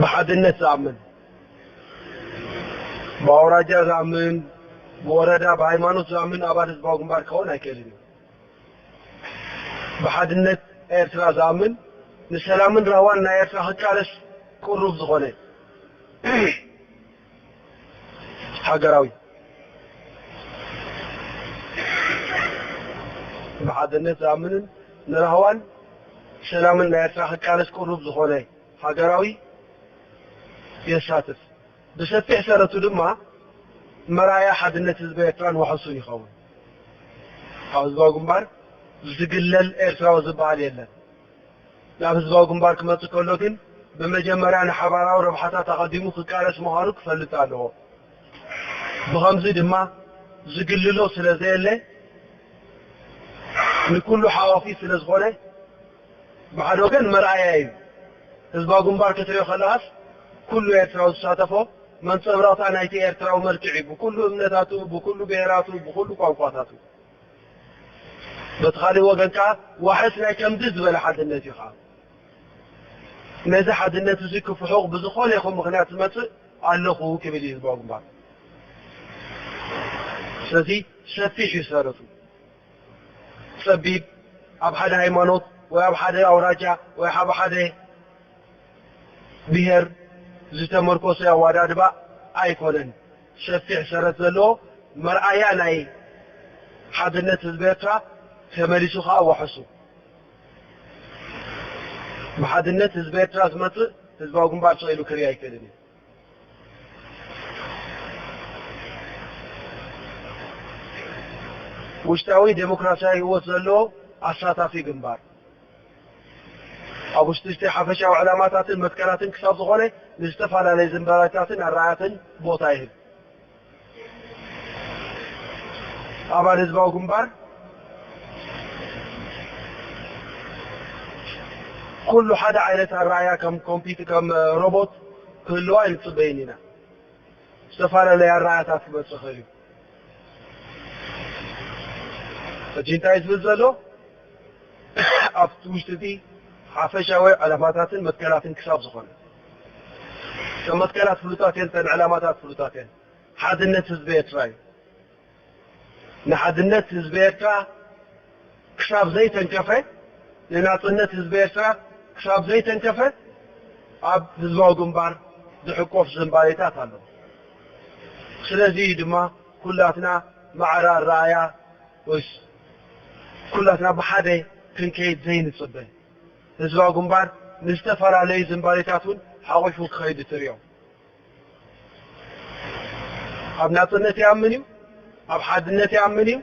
ብሓድነት ዝኣምን፣ ብኣውራጃ ዝኣምን፣ ብወረዳ፣ ብሃይማኖት ዝኣምን ኣባል ህዝባዊ ግንባር ክኸውን ኣይክእልን እዩ። ብሓድነት ኤርትራ ዝኣምን፣ ንሰላምን ራህዋን ናይ ኤርትራ ክቃለስ ቅሩብ ዝኾነ ሃገራዊ፣ ብሓድነት ዝኣምንን ንራህዋን ሰላምን ናይ ኤርትራ ክቃለስ ቅሩብ ዝኾነ ሃገራዊ የሳትፍ። ብሰፊሕ ሰረቱ ድማ መርኣያ ሓድነት ህዝቢ ኤርትራን ዋሕሱን ይኸውን። ኣብ ህዝባዊ ግንባር ዝግለል ኤርትራዊ ዝበሃል የለን። ናብ ህዝባዊ ግንባር ክመጽእ ከሎ ግን ብመጀመርያ ንሓባራዊ ረብሓታት ኣቐዲሙ ክቃለስ ምዃኑ ክፈልጥ ኣለዎ። ብኸምዚ ድማ ዝግልሎ ስለ ዘየለ ንኩሉ ሓዋፊ ስለ ዝኾነ ብሓደ ወገን መርኣያ እዩ። ህዝባዊ ግንባር ክትሪኦ ከለኻስ ኩሉ ኤርትራዊ ዝሳተፎ መንጸብራቕታ ናይቲ ኤርትራዊ መልክዕ እዩ። ብኩሉ እምነታቱ፣ ብኩሉ ብሄራቱ፣ ብኩሉ ቋንቋታቱ። በቲ ካልእ ወገን ከኣ ዋሕስ ናይ ከምዚ ዝበለ ሓድነት እዩ ከኣ። ነዚ ሓድነት እዚ ክፍሑቕ ብዝኾነ ይኹን ምኽንያት ዝመጽእ ኣለኹ ክብል እዩ ህዝባዊ ግንባር። ስለዚ ሰፊሕ እዩ ሰረቱ። ጸቢብ፣ ኣብ ሓደ ሃይማኖት ወይ ኣብ ሓደ ኣውራጃ ወይ ኣብ ሓደ ብሄር ዝተመርኮሰ ኣወዳድባ ኣይኮነን። ሰፊሕ ሰረት ዘለዎ መርኣያ ናይ ሓድነት ህዝቢ ኤርትራ ተመሊሱ ከኣ ዋሕሱ። ብሓድነት ህዝቢ ኤርትራ ዝመጽእ ህዝባዊ ግንባር ስቕ ኢሉ ክርኢ ኣይክእልን እዩ። ውሽጣዊ ዴሞክራሲያዊ ህይወት ዘለዎ ኣሳታፊ ግንባር፣ ኣብ ውሽጢ ውሽጢ ሓፈሻዊ ዕላማታትን መትከላትን ክሳብ ዝኾነ ንዝተፈላለየ ዝንባሌታትን ኣረኣእያትን ቦታ ይህብ። ኣባል ህዝባዊ ግንባር ኩሉ ሓደ ዓይነት ኣረኣእያ ከም ኮምፒት-፣ ከም ሮቦት ክህልዎ ኣይንጽበይን ኢና። ዝተፈላለየ ኣረኣእያታት ክመጽእ ይኽእል እዩ። ሕጂ እንታይ ዝብል ዘሎ? ኣብቲ ውሽጢ እቲ ሓፈሻዊ ዕላማታትን መትከላትን ክሳብ ዝኾነ፣ እተን መትከላት ፍሉጣት እየን፣ እተን ዕላማታት ፍሉጣት እየን። ሓድነት ህዝቢ ኤርትራ እዩ። ንሓድነት ህዝቢ ኤርትራ ክሳብ ዘይተንከፈ፣ ንናጽነት ህዝቢ ኤርትራ ክሳብ ዘይተንከፈ ኣብ ህዝባዊ ግንባር ዝሕቆፍ ዝንባሌታት ኣሎ። ስለዚ እዩ ድማ ኩላትና ማዕረ ኣረኣእያ ወይስ ኩላትና ብሓደ ክንከይድ ዘይንጽበ። ህዝባዊ ግንባር ንዝተፈላለዩ ዝንባሌታት እውን ሓቒፉ ክኸይድ ትርእዮ። ኣብ ናጽነት ይኣምን እዩ፣ ኣብ ሓድነት ይኣምን እዩ።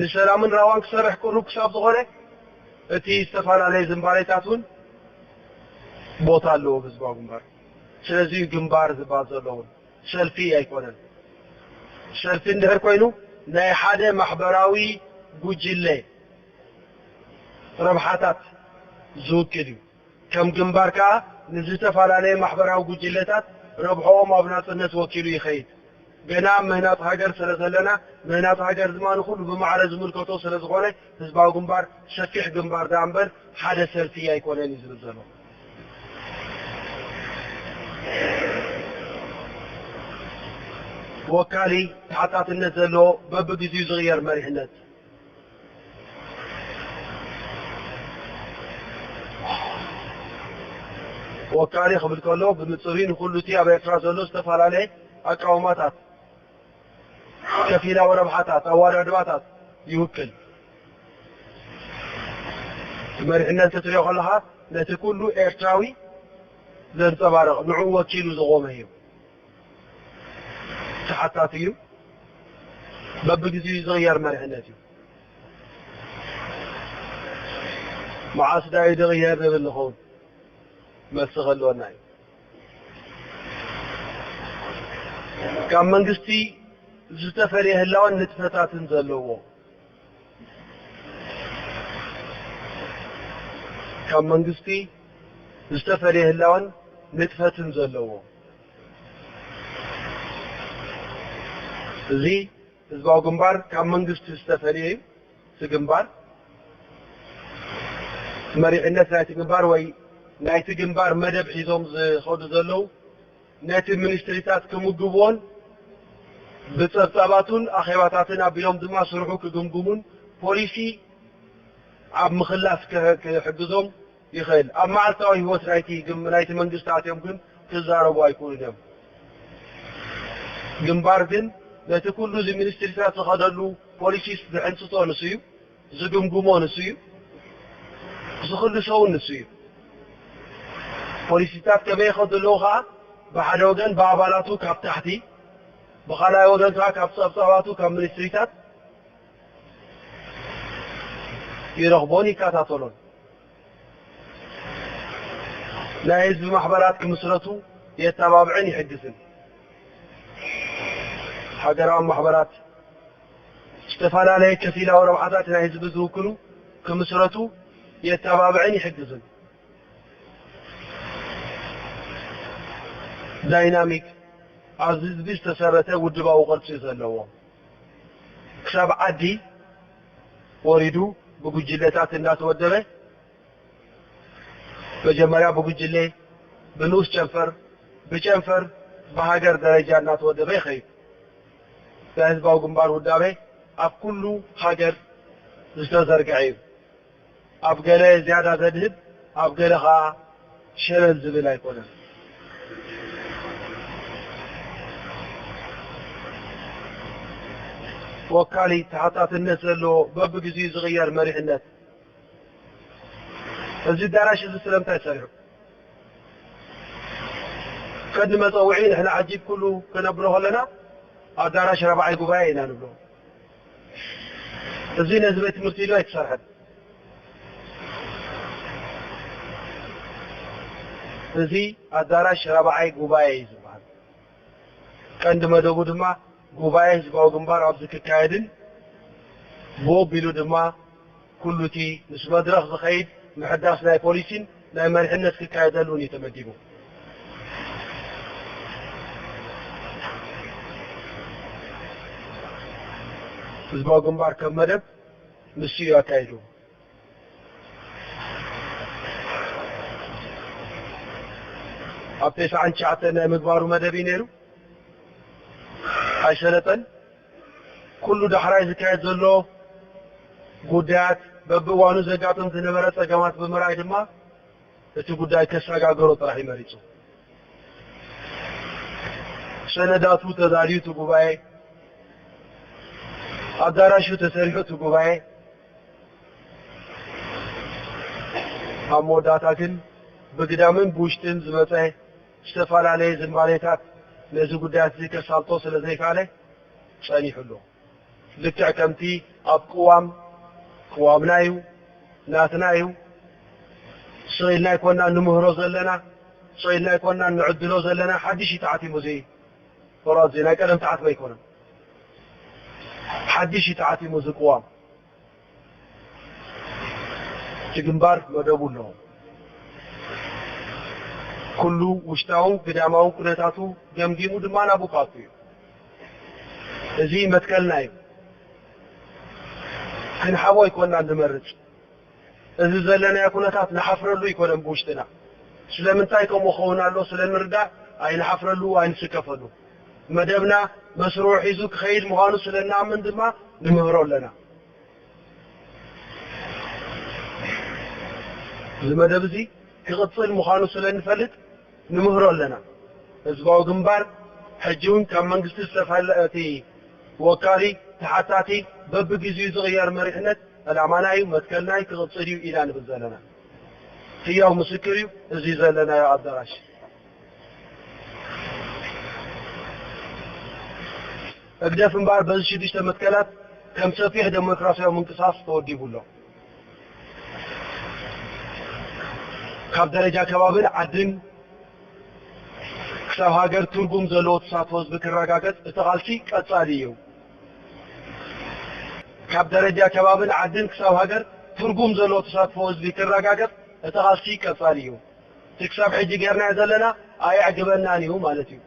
ንሰላምን ራህዋን ክሰርሕ ቅሩብ ክሳብ ዝኾነ እቲ ዝተፈላለየ ዝንባሌታት እውን ቦታ ኣለዎ ህዝባዊ ግንባር። ስለዚ እዩ ግንባር ዝበሃል ዘሎ እውን ሰልፊ ኣይኮነን። ሰልፊ እንድሕር ኮይኑ ናይ ሓደ ማሕበራዊ ጉጅለ ረብሓታት ዝውክል እዩ። ከም ግንባር ከኣ ንዝተፈላለየ ማሕበራዊ ጉጅለታት ረብሕኦም ኣብ ናጽነት ወኪሉ ይኸይድ። ገና ኣብ ምህናጽ ሃገር ስለ ዘለና፣ ምህናጽ ሃገር ድማ ንኹሉ ብማዕረ ዝምልከቶ ስለ ዝኾነ፣ ህዝባዊ ግንባር ሰፊሕ ግንባር ደኣ እምበር ሓደ ሰልፊ ኣይኮነን እዩ ዝብል ዘሎ። ወካሊ ተሓታትነት ዘለዎ በብግዜኡ ዝቕየር መሪሕነት። ወካሊ ክብል ከሎ ብንጹር ንኹሉ እቲ ኣብ ኤርትራ ዘሎ ዝተፈላለየ ኣቃውማታት፣ ከፊላዊ ረብሓታት፣ ኣወዳድባታት ይውክል። እቲ መሪሕነት ክትሪኦ ከለኻ ነቲ ኩሉ ኤርትራዊ ዘንጸባርቕ ንዕኡ ወኪሉ ዝቖመ እዩ። ተሓታቲ እዩ። በብግዜኡ ዝቕየር መሪሕነት እዩ። መዓስ ዳዩ ዝቕየር ንብል ንኸውን? መልሲ ክህልወና እዩ። ካብ መንግስቲ ዝተፈልየ ህላወን ንጥፈታትን ዘለዎ፣ ካብ መንግስቲ ዝተፈልየ ህላወን ንጥፈትን ዘለዎ፣ እዚ ህዝባዊ ግንባር ካብ መንግስቲ ዝተፈልየ እዩ። እቲ ግንባር፣ መሪሕነት ናይቲ ግንባር ወይ ናይቲ ግንባር መደብ ሒዞም ዝኸዱ ዘለዉ ነቲ ሚኒስትሪታት ክምግብዎን ብጸብጻባቱን ኣኼባታትን ኣቢሎም ድማ ስርሑ ክግምግሙን ፖሊሲ ኣብ ምኽላስ ክህ- ክሕግዞም ይኽእል። ኣብ መዓልታዊ ህይወት ናይቲ ግም- ናይቲ መንግስቲ ኣትዮም ግን ክዛረቡ ኣይክእሉን እዮም። ግንባር ግን ነቲ ኩሉ እዚ ሚኒስትሪታት ዝኸደሉ ፖሊሲስ ዝሕንጽጾ ንሱ እዩ፣ ዝግምግሞ ንሱ እዩ፣ ዝኽልሶ እውን ንሱ እዩ። ፖሊሲታት ከመይ ይኸዱ ኣለዉ ከኣ ብሓደ ወገን ብኣባላቱ ካብ ታሕቲ፣ ብኻልኣይ ወገን ከኣ ካብ ጸብጻባቱ ካብ ሚኒስትሪታት ይረኽቦን ይከታተሎን። ናይ ህዝቢ ማሕበራት ክምስረቱ የተባብዕን ይሕግዝን። ሃገራዊ ማሕበራት ዝተፈላለየ ከፊላዊ ረብሓታት ናይ ህዝቢ ዝውክሉ ክምስረቱ የተባብዕን ይሕግዝን። ዳይናሚክ ኣብ ህዝቢ ዝተሰረተ ውድባዊ ቅርጺ ዘለዎ ክሳብ ዓዲ ወሪዱ ብጉጅለታት እንዳተወደበ መጀመርያ ብጉጅለ ብንኡስ ጨንፈር ብጨንፈር ብሃገር ደረጃ እናተወደበ ይኸይድ። ናይ ህዝባዊ ግንባር ውዳበ ኣብ ኩሉ ሃገር ዝተዘርግሐ እዩ። ኣብ ገለ ዝያዳ ዘድህብ ኣብ ገለ ኸኣ ሸለል ዝብል ኣይኮነን። ወካሊ ተሓታትነት ዘለዎ በብግዚኡ ዝቕየር መሪሕነት። እዚ ኣዳራሽ እዚ ስለምንታይ ሰሪሑ? ከዲ መጸውዒ ንሕና ዓጂብ ኩሉ ክነብሎ ከለና ኣዳራሽ ረብዓይ ጉባኤ ኢና ንብሎ። እዚ ነዚ ቤት ትምህርቲ ኢሉ ኣይተሰርሐን። እዚ ኣዳራሽ ረብዓይ ጉባኤ እዩ ዝበሃል። ቀንዲ መደቡ ድማ ጉባኤ ህዝባዊ ግንባር ኣብዚ ክካየድን ብኡ ኣቢሉ ድማ ኩሉ እቲ ምስ መድረኽ ዝኸይድ ምሕዳስ ናይ ፖሊሲን ናይ መሪሕነት ክካየደሉን እዩ ተመዲቡ። ህዝባዊ ግንባር ከም መደብ ንሱ እዩ ኣካይዱ። ኣብ ተስዓን ትሽዓተን ናይ ምግባሩ መደብ እዩ ነይሩ። ኣይሰለጠን። ኩሉ ዳሕራይ ዝካየድ ዘሎ ጉዳያት፣ በብእዋኑ ዘጋጥም ዝነበረ ጸገማት ብምርኣይ ድማ እቲ ጉዳይ ከሰጋግሮ ጥራሕ እዩ መሪጹ። ሰነዳቱ ተዳልዩ እቲ ጉባኤ፣ ኣዳራሹ ተሰሪሑ እቲ ጉባኤ፣ ኣብ መወዳእታ ግን ብግዳምን ብውሽጥን ዝመጸ ዝተፈላለየ ዝንባሌታት ነዚ ጉዳያት እዚ ከሳልጦ ስለ ዘይከኣለ ጸኒሑ ኣሎ። ልክዕ ከምቲ ኣብ ቅዋም፣ ቅዋምና እዩ፣ ናትና እዩ፣ ስቕ ኢልና ኣይኮንና ንምህሮ ዘለና፣ ስቕ ኢልና ኣይኮንና ንዕድሎ ዘለና፣ ሓድሽ እዩ ተሓቲሙ እዚ ቁራጽ እዚ ናይ ቀደም ተሓትመ ኣይኮነን። ሓድሽ እዩ ተሓቲሙ እዚ ቅዋም። እቲ ግንባር መደቡ ኣለዎ። ኩሉ ውሽጣውን ግዳማውን ኩነታቱ ገምጊሙ ድማ ናብኡ ክኣቱ እዩ። እዚ መትከልና እዩ። ክንሓቦ ኣይኮንና ንመርጽ። እዚ ዘለናዮ ኩነታት ንሓፍረሉ ኣይኮነን ብውሽጥና። ስለምንታይ ከምኡ ክኸውን ኣሎ ስለ ንርዳእ ኣይንሓፍረሉ፣ ኣይንስከፈሉ። መደብና መስርዑ ሒዙ ክኸይድ ምዃኑ ስለ እንኣምን ድማ ንምህሮ ኣለና። እዚ መደብ እዚ ክቕጽል ምዃኑ ስለ እንፈልጥ ንምህሮ ኣለና። ህዝባዊ ግንባር ሕጂ እውን ካብ መንግስቲ ዝተፈለ እቲ ወካሊ ተሓታቲ በብግዚኡ ዝቕየር መሪሕነት ዕላማና እዩ፣ መትከልና እዩ፣ ክቕጽል እዩ ኢና ንብል ዘለና። ህያው ምስክር እዩ እዚ ዘለናዮ ኣዳራሽ። ህግደፍ እምበኣር በዚ ሽዱሽተ መትከላት ከም ሰፊሕ ደሞክራስያዊ ምንቅስቓስ ተወዲቡ ኣሎ። ካብ ደረጃ ከባብን ዓድን ክሳብ ሃገር ትርጉም ዘለዎ ተሳትፎ ህዝቢ ክረጋገጽ እቲ ቃልሲ ቀጻሊ እዩ። ካብ ደረጃ ከባብን ዓድን ክሳብ ሃገር ትርጉም ዘለዎ ተሳትፎ ህዝቢ ክረጋገጽ እቲ ቃልሲ ቀጻሊ እዩ። እቲ ክሳብ ሕጂ ጌርናዮ ዘለና ኣየዕግበናን እዩ ማለት እዩ።